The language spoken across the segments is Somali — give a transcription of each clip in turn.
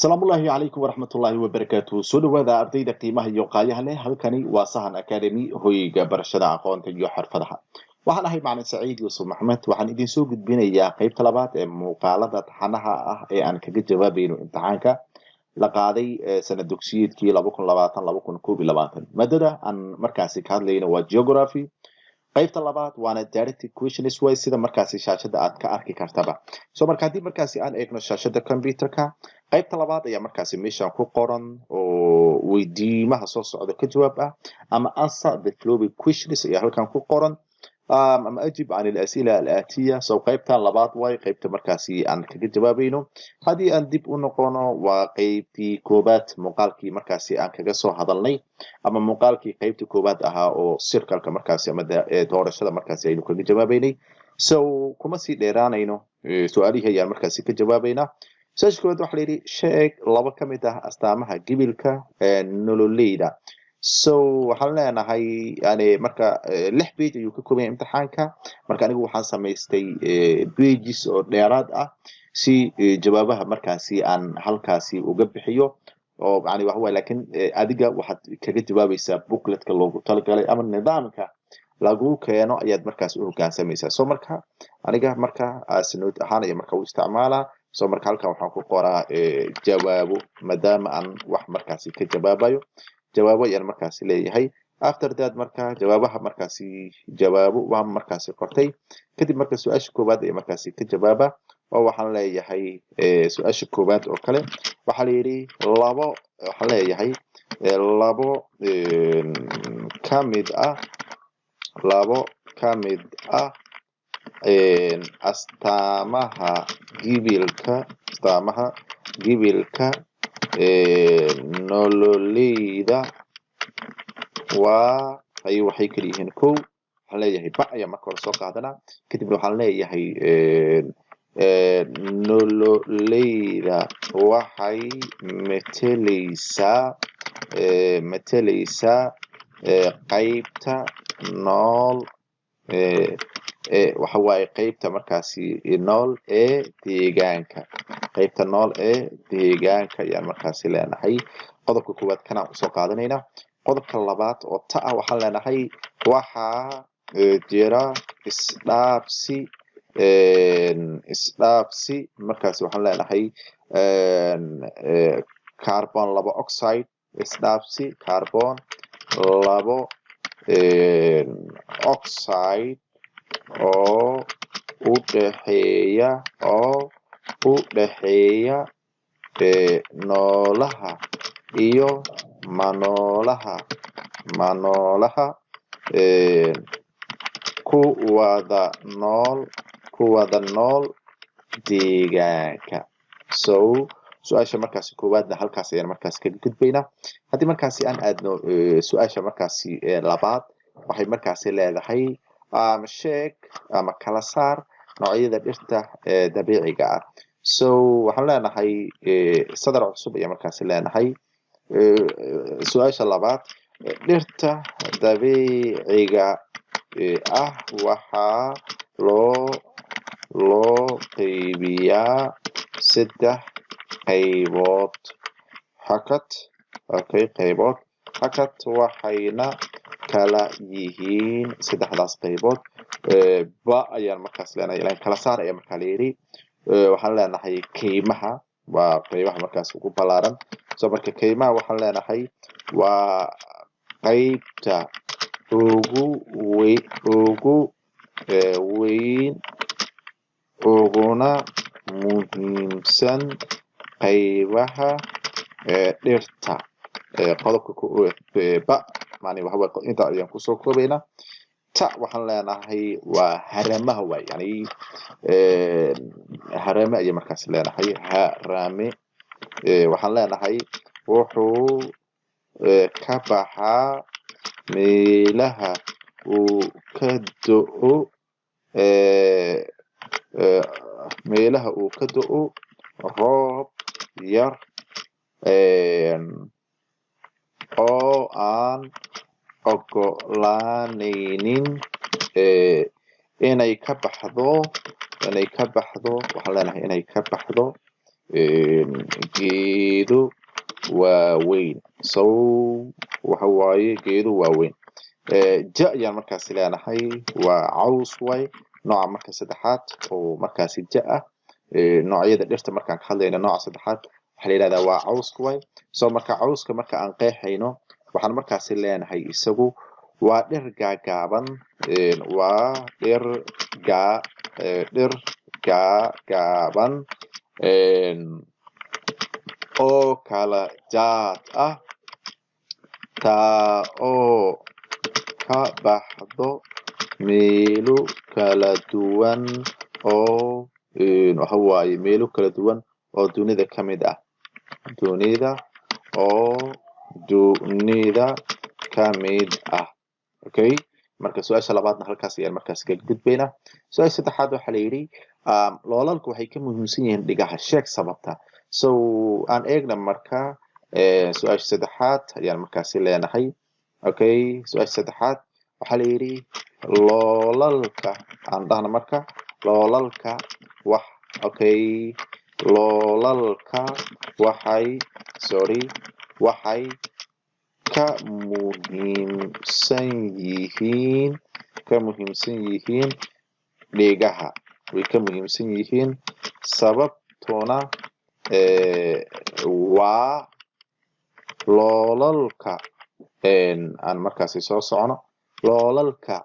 Asalaamullaahi calaykum waraxmatullaahi wabarakaatu. Soo dhawaada ardayda qiimaha iyo qaayaha leh. Halkani waa Sahan Academy, hoyga barashada aqoonta iyo xirfadaha. Waxaan ahay Macalin Saciid Yuusuf Maxmed. Waxaan idiin soo gudbinayaa qeybta labaad ee muuqaalada taxanaha ah ee aan kaga jawaabayno imtixaanka la qaaday sanad dugsiyeedkii 2020/2021. Maadada aan markaasi ka hadlayno waa geography, qaybta labaad, waana direct questions way, sida markaasi shaashada aad ka arki kartaba. So marka haddii markaasi aan eegno shaashada computerka, qaybta labaad ayaa markaasi meeshan ku qoran oo weydiimaha soo socda ka jawaab ah, ama "Answer the following questions" ayaa halkan ku qoran, ama "أجب عن الأسئلة الآتية". So qaybtan labaad way qaybta markaasi aan kaga jawaabayno. Haddii aan dib u noqono, waa qaybtii koobaad, muuqaalkii markaasi aan kaga soo hadalnay, ama muuqaalkii qaybta koobaad ahaa oo circleka markaasi ama doorashada markaasi aynu kaga jawaabaynay. So kuma sii dheeraanayno, su-aalihii ayaan markaasi ka jawaabaynaa. Su-aasha koowaad waxaa la yidhi: sheeg laba ka mid ah astaamaha gibilka nololeyda. So waxaan leenahay, yani marka lix page ayuu ka kooban yahay imtixaanka. Marka anigu waxaan samaystay pages oo dheeraad ah si jawaabaha markaasi aan halkaasi uga bixiyo, oo yani waxa waye, laakiin adiga waxaad kaga jawaabaysaa bookletka loogu talagalay ama nidaamka lagu keeno ayaad markaas u hogaansamaysaa. So marka aniga marka as note ahaan ayaa marka u isticmaalaa. So marka halkan waxaan ku qoraa jawaabo, maadaama aan wax markaasi ka jawaabayo, jawaabo ayaan markaasi leeyahay. After that, marka jawaabaha markaasi jawaabo waan markaasi qortay. Kadib marka su-aasha koowaad ayaa markaasi ka jawaaba, oo waxaan leeyahay su-aasha koowaad oo kale waxaa la yidhi labo, waxaan leeyahay labo ka mid ah, labo ka mid ah astaamaha gibilka, astaamaha gibilka nololeyda waa ay waxay kala yihiin. Kow, waxaan leeyahay ba ayaa marka hore soo qaadanaa. Kadibna waxaan leeyahay nololeyda waxay meteleysaa qaybta nool, waxa waaye qaybta markaasi nool ee deegaanka, qaybta nool ee deegaanka ayaan markaasi leenahay. Qodobka koowaad kanaan usoo qaadanayna. Qodobka labaad oo ta ah, waxaan leenahay waxaa jira isdhaafsi, isdhaafsi markaasi waxaan leenahay carbon labo oxide, isdhaafsi carbon labo oxide oo u dhexeeya, oo u dhexeeya noolaha iyo manoolaha, manoolaha ku wada nool, ku wada nool deegaanka. So su-aasha markaasi koowaadna halkaas ayaan markaasi kaga gudbaynaa. Haddii markaasi aan aadno su-aasha markaasi labaad, waxay markaasi leedahay ama sheeg ama kala saar noocyada dhirta ee dabiiciga ah. So waxaan leenahay sadar cusub ayaa markaasi leenahay. Su-aasha labaad: dhirta dabiiciga ah waxaa loo qeybiyaa saddex qaybood, hakad, okay, qaybood, hakad, waxayna kala yihiin saddexdaas qaybood. Ba ayaan markaas leenahay, ilan kala saar ayaa markaa la yidhi. Waxaan leenahay kaymaha waa qaybaha markaas ugu ballaaran. So marka kaymaha waxaan leenahay waa qaybta ugu wey ugu weyn uguna muhiimsan qaybaha dhirta. Qodobka ba yani waxa waye inta ayaan kusoo koobaynaa. Ta waxaan leenahay waa haramaha waay, yani harame ayay markaas leenahay. Harame waxaan leenahay wuxuu ka baxaa meelaha uu ka da'o, meelaha uu ka da'o roob yar oo aan ogolaanaynin inay ka baxdo, inay ka baxdo, waxaan leenahay inay ka baxdo Geedo waaweyn. So waxa waaye geedo waaweyn. Ja ayaan markaasi leenahay waa caws waay, nooca marka saddexaad oo markaasi ja ah. Noocyada dhirta markaan ka hadlayno, nooca saddexaad waxaa la yidhahdaa waa cawska waay. So marka cawska marka aan qeexayno, waxaan markaasi leenahay isagu waa dhir gaagaaban, waa dhir gaa dhir gaagaaban oo kala jaad ah, taa oo ka baxdo meelo kala duwan oo waxa waaye meelo kala duwan oo dunida ka mid ah, dunida oo dunida ka mid ah. Okay, marka su-aasha labaadna halkaas ayaan markaas kaga gudbaynaa. Su-aasha saddexaad waxaa la yidhi loolalka waxay ka muhiimsan yihiin dhigaha, sheeg sababta. So aan eegna marka su-aasha saddexaad ayaan markaasi leenahay. Okay, su-aasha saddexaad waxaa la yidhi loolalka aan dhahna marka loolalka wax, okay, loolalka waxay, sorry, waxay ka muhiimsan yihiin, ka muhiimsan yihiin dhigaha, way ka muhiimsan yihiin, sababtuna waa loolalka aan markaasi soo socono, loolalka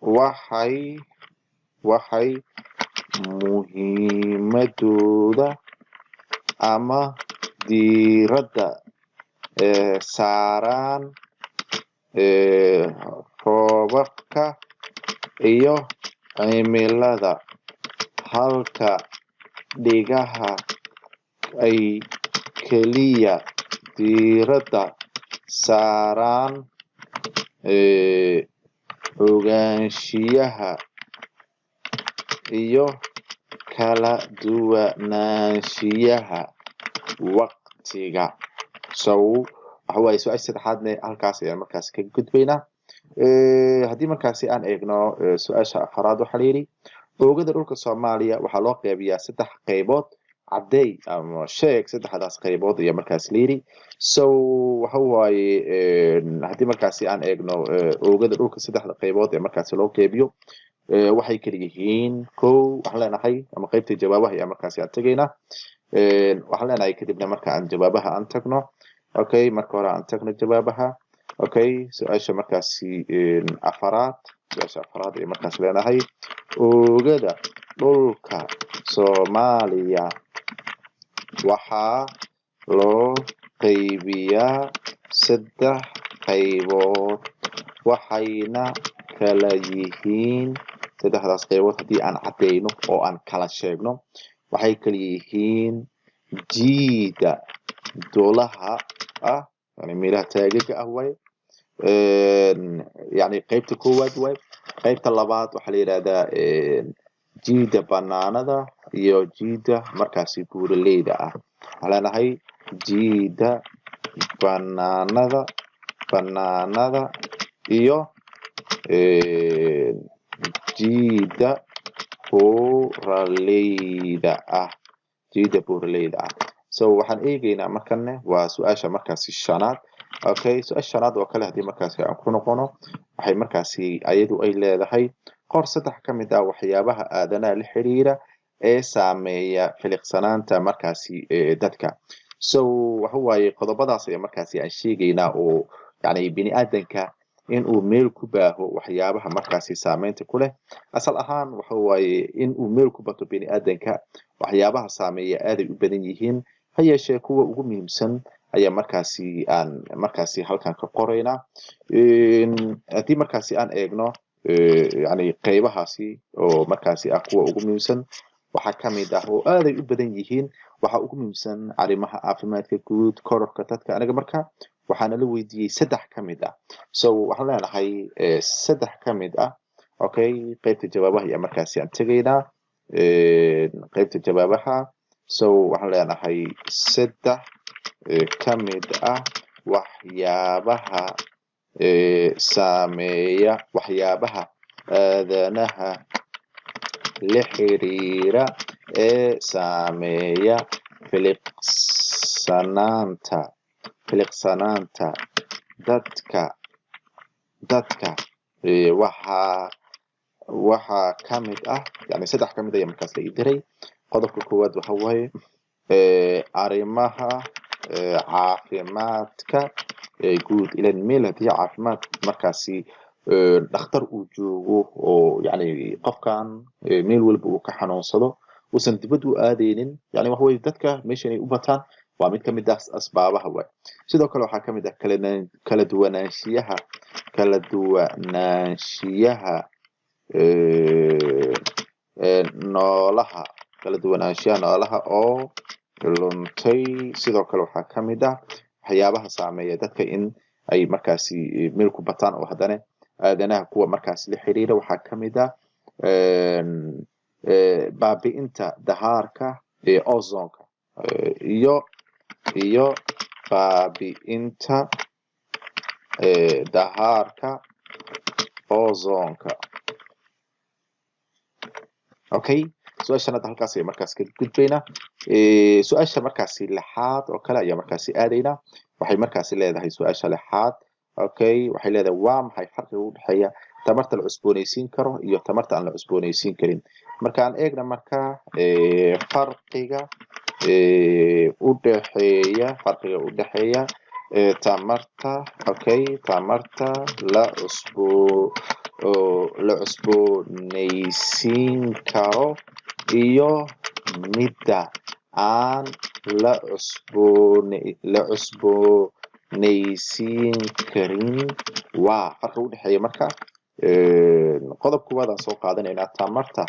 waxay muhiimadooda ama diiradda saaraan roobabka iyo cimilada, halka dhigaha ay keliya diiradda saaraan ogaanshiyaha iyo kala duwanaanshiyaha waqtiga. So waxa waaye su-aasha saddexaadne halkaas ayaan markaas kaga gudbaynaa. Haddii markaasi aan eegno su-aasha afaraad, waxaa la yidhi oogada dhulka Soomaaliya waxaa loo qeybiyaa saddex qeybood, caddeey ama sheeg saddexdaas qaybood ayaa markaas la yidhi. So waxa waaye haddii markaasi aan eegno oogada dhulka saddexda qaybood ee markaasi loo qeybiyo, waxay kala yihiin: kow, waxaan leenahay ama qaybta jawaabaha ayaa markaasi aan tegaynaa. Waxaan leenahay kadibna marka aan jawaabaha aan tagno, okay, marka hore aan tagno jawaabaha. Okay, su-aasha markaasi afaraad, su-aasha afaraad ee markaas leenahay oogada dhulka Soomaaliya waxaa loo qeybiyaa saddex qaybood, waxayna kala yihiin saddexdaas qaybood. Haddii aan caddeyno oo aan kala sheegno, waxay kala yihiin jiida dolaha ah, yani meelaha taagaga ah waaye, yani qaybta koowaad waaye. Qaybta labaad waxaa la yidhahdaa jiida banaanada iyo jiida markaasi buuraleyda ah. Waxaan leenahay jiida banaanada iyo jiida buuraleyda ah, jiida buuraleyda ah. So waxaan eegeynaa markane waa su-aasha markaasi shanaad. Okay, su-aasha shanaad oo kale haddii markaasi aan ku noqono, waxay markaasi ayadu ay leedahay qor saddex ka mid ah waxyaabaha aadanaha la xiriira ee saameeya filiqsanaanta markaasi dadka. So waxa waaye qodobadaas ayaa markaasi aan sheegaynaa oo yani bini aadanka in uu meel ku baaho waxyaabaha markaasi saameynta ku leh. Asal ahaan waxa waaye in uu meel ku bato bini aadanka waxyaabaha saameeya aaday u badan yihiin, ha yeeshee kuwa ugu muhiimsan ayaa markaasi aan markaasi halkan ka qoraynaa. Haddii markaasi aan eegno yani qeybahaasi oo markaasi ah kuwa ugu muhiimsan, waxaa kamid ah oo aaday u badan yihiin, waxaa ugu muhiimsan arrimaha caafimaadka guud, kororka dadka. Aniga marka waxaana la weydiiyey saddex ka mid ah. So waxaan leenahay saddex ka mid ah. Okay, qeybta jawaabaha ayaa markaasi aan tegaynaa, qeybta jawaabaha. So waxaan leenahay saddex ka mid ah waxyaabaha saameeya, waxyaabaha aadanaha la xiriira Ee saameeya filiqsanaanta dadka waxaa ka mid ah, yani saddex ka mid ayaa markaas la ii diray. Qodobka koowaad waxa waaye arrimaha caafimaadka guud. Ilan meel haddii caafimaad markaasi dhakhtar uu joogo oo yani qofkan meel walba uu ka xanuunsado uusan dibad u aadeynin, yani waxa weye dadka meesha inay u bataan waa mid kamid ah asbaabaha waay. Sidoo kale waxaa kamid ah kala duwanaanshiyaha noolaha, kala duwanaanshiyaha noolaha oo luntay. Sidoo kale waxaa kamid ah waxyaabaha saameeya dadka in ay markaasi meel ku bataan oo haddana aadanaha kuwa markaasi la xiriira waxaa kamid ah baabi'inta dahaarka ozonka iyo baabi'inta dahaarka ozonka. Okay, su-aashan hadda halkaas ay markaas ka gudbaynaa. Su-aasha markaasi lixaad oo kale ayaa markaasi aadaynaa. Waxay markaasi leedahay su-aasha lixaad, okay, waxay leedahay: waa maxay farqiga u dhexeeya tamarta la cusboonaysiin karo iyo tamarta aan la cusboonaysiin karin? Markaan eegna marka farqiga u dhexeeya, tamarta, okay, tamarta la cusboonaysiin karo iyo midda aan la cusboonaysiin karin. Waa farqiga u dhexeeya. Marka qodob koowaad aan soo qaadanaynaa, tamarta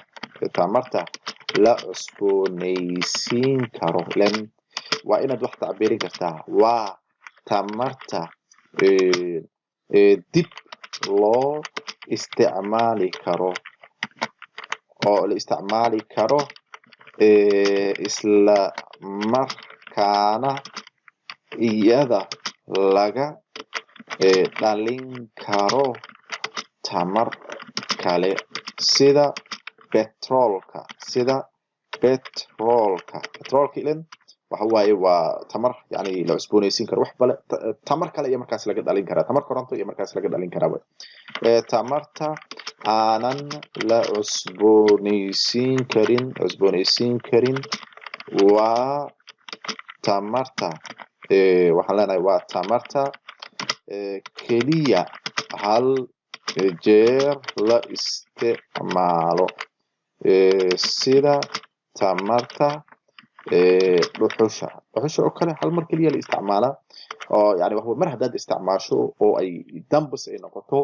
la cusboonaysiin karo. Ilan waa inaad wax tacbiirin kartaa. Waa tamarta dib loo isticmaali karo oo la isticmaali karo, isla markaana iyada laga dhalin karo tamar kale, sida petroolka. Ilan waxa waaye waa tamar yani la cusboonaysiin karo, wax bale tamar kale iyo markaas laga dhalin karaa, tamar koronto iyo markaas laga dhalin karaa. Tamarta aanan la cusboonaysiin karin waa tamarta, waxaan leenahay waa tamarta keliya hal jeer la isticmaalo, sida tamarta dhuxusha. Dhuxusha oo kale hal mar keliya la isticmaalaa oo yani wax mar haddaad isticmaasho oo ay dambas ay noqoto,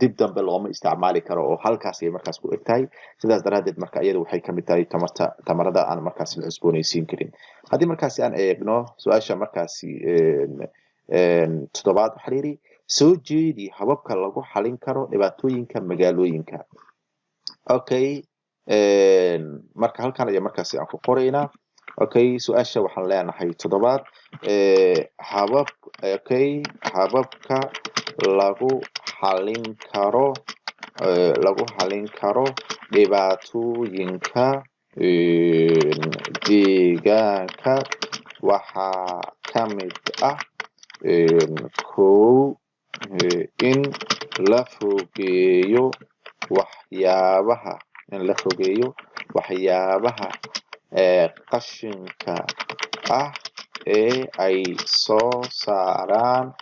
dib dambe looma isticmaali karo oo halkaas ay markaas ku eg tahay. Sidaas daraaddeed marka iyada waxay kamid tahay tamarta, tamarada aan markaas la cusboonaysiin karin. Haddii markaasi aan eegno su-aasha markaasi toddobaad, waxaa la yidhi: soo jeedi hababka lagu xalin karo dhibaatooyinka magaalooyinka. Okay, marka halkan ayaa markaasi aan ku qoraynaa. Okay, su-aasha waxaan leenahay toddobaad, habab, okay, hababka lagu xalin karo, dhibaatooyinka deegaanka waxaa ka mid ah: kow, in la fogeeyo waxyaabaha, qashinka ah ee ay soo saaraan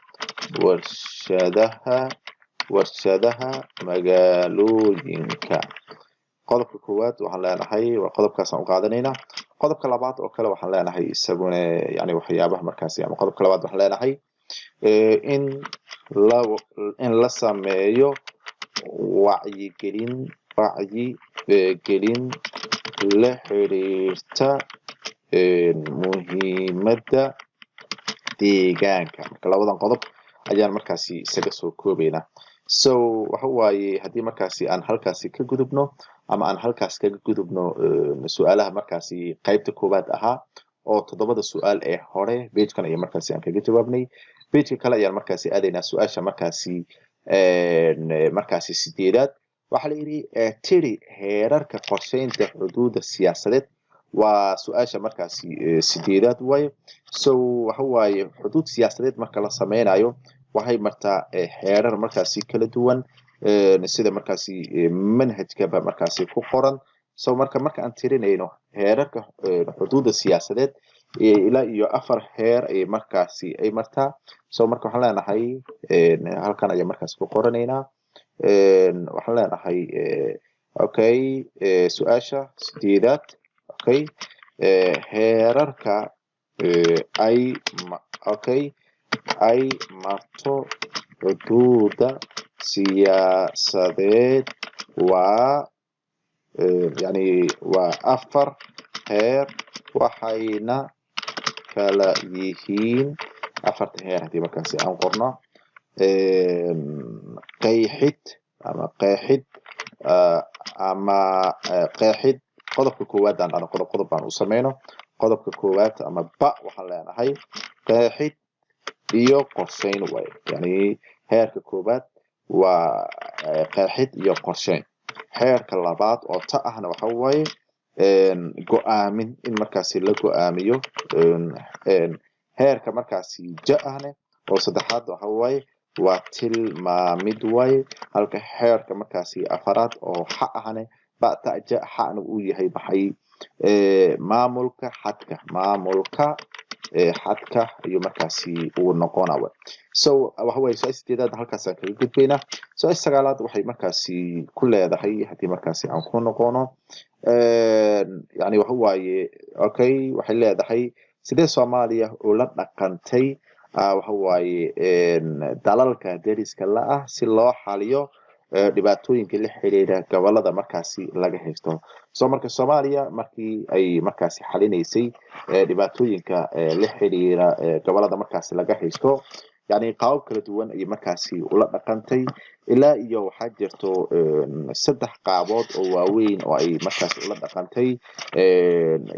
warshadaha magaalooyinka. Qodobka koowaad waxaan leenahay waa qodobkaasaan u qaadanaynaa. Qodobka labaad oo kale waxaan leenahay isaguna yani waxyaabaha markaasi, ama qodobka labaad waxaan leenahay in la sameeyo wacyigelin la xiriirta muhiimadda deegaanka. Marka labadan qodob ayaan markaasi isaga soo koobaynaa. So waxa waaye haddii markaasi aan halkaasi ka gudubno ama aan halkaas kaga gudubno su-aalaha markaasi qaybta koowaad ahaa oo toddobada su-aal ee hore pagekan ayaa markaasi aan kaga jawaabnay, pageka kale ayaan markaasi aadaynaa. Su-aasha markaasi sideedaad waxaa la yidhi: tiri heerarka qorsheynta xuduudda siyaasadeed Waa su-aasha markaasi sideedaad waaye. So waxa waaye, xuduud siyaasadeed marka la sameynayo waxay martaa xeerar markaasi kala duwan, sida markaasi manhajkaba markaasi ku qoran. So marka aan tirinayno heerarka xuduudda siyaasadeed, ilaa iyo afar heer ayay markaasi ay martaa. So marka waxaan leenahay, halkan ayaan markaasi ku qoranaynaa. Waxaan leenahay, okay, su-aasha sideedaad, okay, heerarka ay, okay, ay marto xuduudda siyaasadeed waa, yani, waa afar heer, waxayna kala yihiin afarta heer haddii markaasi aan qorno: qeexid ama qeexid ama qeexid. Qodobka koowaad aan dhahno, qodob qodob baan u sameyno. Qodobka koowaad ama ba waxaan leenahay qeexid iyo qorsheyn way. Yani heerka koowaad waa qeexid iyo qorsheyn. Heerka labaad oo ta ahna waxa waaye go-aamin, in markaasi la go-aamiyo. Heerka markaasi ja ahne oo saddexaad waxa waaye waa tilmaamid waaye, halka heerka markaasi afaraad oo xa ahne, ba ta ja xana, uu yahay maxay? Maamulka xadka, maamulka xadka ayuu markaasi uu noqonaya. So waxa waye, su-aasha sideedaad halkaasaan kaga gudbaynaa. Su-aasha sagaalaad waxay markaasi ku leedahay, haddii markaasi aan ku noqono, yani waxa waaye, okay, waxay leedahay: sidee Soomaaliya ula dhaqantay, waxa waaye, dalalka deriska la ah si loo xaliyo dhibaatooyinka la xiriira gobolada markaasi laga haysto? So marka Soomaaliya markii ay markaasi xalinaysay dhibaatooyinka la xiriira gobolada markaasi laga haysto, yani qaabab kala duwan ayay markaasi ula dhaqantay. Ilaa iyo waxaa jirto saddex qaabood oo waaweyn oo ay markaasi ula dhaqantay,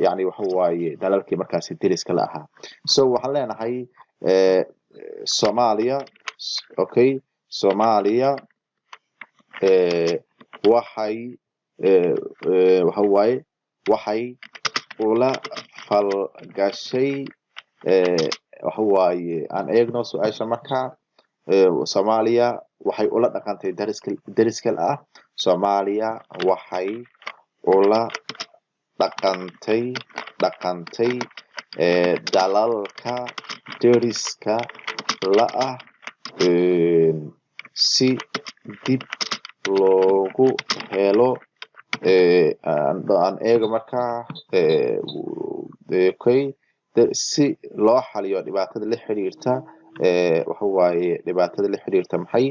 yani waxa waaye, dalalkii markaasi deriska la ahaa. So waxaan leenahay Soomaaliya, okay, Soomaaliya waxay, waxa waaye, waxay ula falgashay, waxa waaye, aan eegno su-aasha. Marka Soomaaliya waxay ula dhaqantay dariska, deriska ah. Soomaaliya waxay ula dhaqantay dalalka deriska la ah si dib loogu helo, aan eego markaa, okay, si loo xaliyo dhibaatada la xiriirta, waxa waaye, dhibaatada la xiriirta maxay?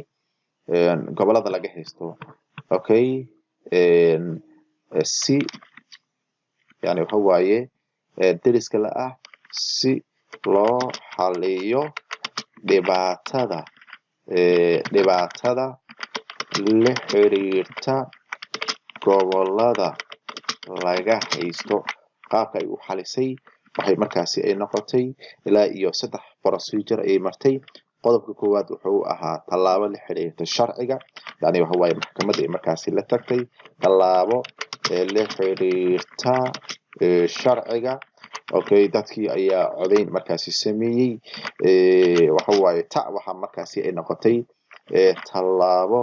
Gobolada laga haysto. Okay, si, yani waxa waaye, deriska la ah si loo xaliyo dhibaatada la xiriirta gobolada laga haysto. Qaabka ay u xalisay waxay markaasi ay noqotay ilaa iyo saddex procedure ayay martay. Qodobka koowaad wuxuu ahaa tallaabo la xiriirta sharciga, yani waxa waaye maxkamadda ay markaasi la tagtay, tallaabo la xiriirta sharciga. Okay, dadkii ayaa codayn markaasi sameeyey. Waxa waaye, ta waxa markaasi ay noqotay tallaabo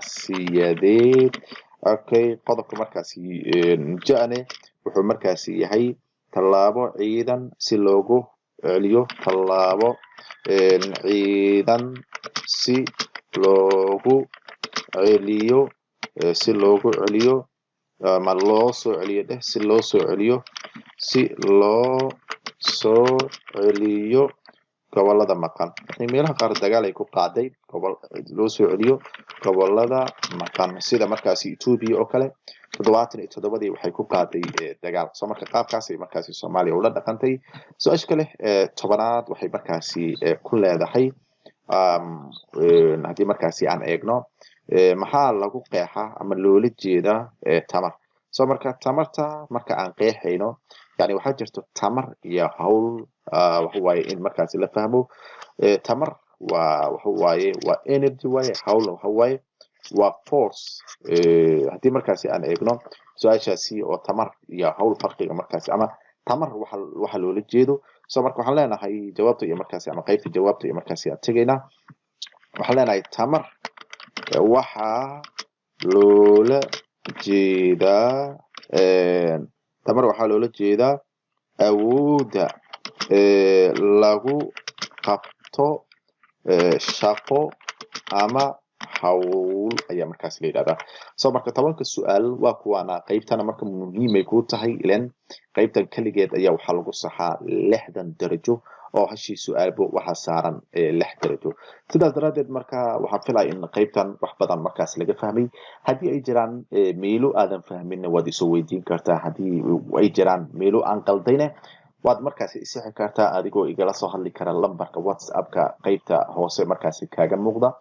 diblomaasiyadeed. Okay, qodobka markaasi jane wuxuu markaasi yahay tallaabo ciidan si loogu celiyo, tallaabo ciidan si loogu celiyo, si loogu celiyo ama loo soo celiyo dheh, si loo soo celiyo, si loo soo celiyo gobolada maqan. Yani meelaha qaar dagaal ay ku qaaday, gobol loo soo celiyo gobolada maqan, sida markaasi Ethiopia oo kale 77-dii waxay ku qaaday dagaal. So marka qaabkaasay markaasi Soomaaliya ula dhaqantay. Su-aasha kale 10aad waxay markaasi ku leedahay, haddii markaasi aan eegno, maxaa lagu qeexaa ama loola jeedaa tamar? So marka tamarta marka aan qeexayno, yani waxaa jirto tamar iyo hawl. Waxa waaye in markaasi la fahmo, tamar waa, waxa waaye, waa energy waaye. Hawlna waxa waaye Waa force. Haddii markaasi aan eegno su-aashaasi oo tamar iyo hawl farqiga markaasi ama tamar waxa loola jeedo. So marka waxaan leenahay jawaabta iyo markaasi ama qaybta jawaabta iyo markaasi aan tegaynaa. Waxaan leenahay tamar waxaa loola jeedaa, tamar waxaa loola jeedaa awoodda lagu qabto shaqo ama hawl ayaa markaas la yidhahdaa. So marka 10-ka su-aal waa kuwaana. Qaybtana marka muhiimay kuu tahay, ilen qaybtan keligeed ayaa waxaa lagu saxaa 60 darajo, oo hashii su-aalbo waxaa saaran 6 darajo. Sidaas daraaddeed marka waxaan filaya in qaybtan wax badan markaas laga fahmay. Haddii ay jiraan meelo aadan fahminna, waad isoo weydiin kartaa. Haddii ay jiraan meelo aan qaldayne, waad markaasi isixi kartaa adigoo igala soo hadli kara lambarka WhatsAppka qaybta hoose markaasi kaaga muuqda.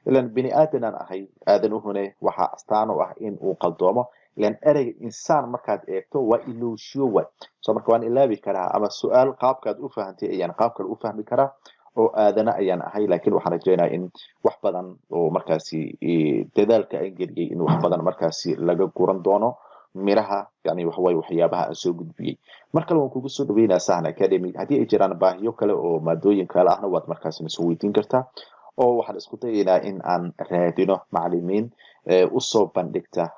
Ilan bini aadanaan ahay, aadanuhune waxaa astaan u ah in uu qaldoomo. Ilan ereyga insaan markaad eegto waa ilowshiyo way. So marka waan ilaabi karaa ama su-aal qaabkaad u fahantay ayaan qaab kale u fahmi karaa, oo aadana ayaan ahay. Laakiin waxaan rajeynaya in wax badan oo markaasi dadaalka aan geliyey in wax badan markaasi laga guran doono miraha, yani waxawaaye waxyaabaha aan soo gudbiyey. Mar kale waan kugu soo dhaweynaa Sahan Academy. Haddii ay jiraan baahiyo kale oo maadooyin kale ahna, waad markaasi nasoo weydiin kartaa, oo waxaan isku dayaynaa in aan raadino macalimiin usoo bandhigta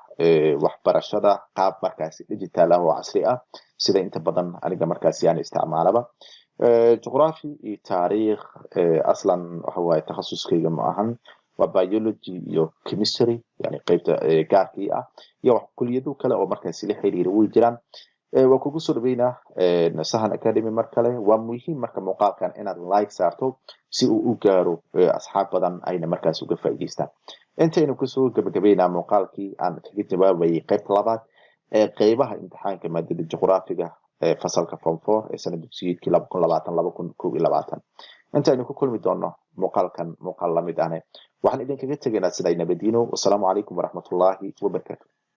waxbarashada qaab markaasi digital ah oo casri ah, sida inta badan aniga markaasi aan isticmaalaba. Juqraphy iyo taariikh aslan waxa waaye takhasuskayga ma ahan, waa biology iyo chemistry, yani qaybta gaarkii ah iyo wax kuliyado kale oo markaasi la xiriira way jiraan. Waa kugu soo dhaweynaa Sahan Academy mar kale. Waa muhiim marka muuqaalkan inaad like saarto si uu u gaaro asxaab badan, ayna markaas uga faa'iidaystaan. Intaynu kusoo gabagabaynaa muuqaalkii aan kaga jawaabayay qaybta labaad ee qeybaha imtixaanka maadada juqraafiga ee fasalka form four ee sanad dugsiyeedkii 2020 2021, intaynu ku kulmi doono muuqaalkan muuqaal lamid ahne, waxaan idinkaga tegaynaa siday nabadiino. Wasalaamu calaykum waraxmatullaahi wabarakaatu.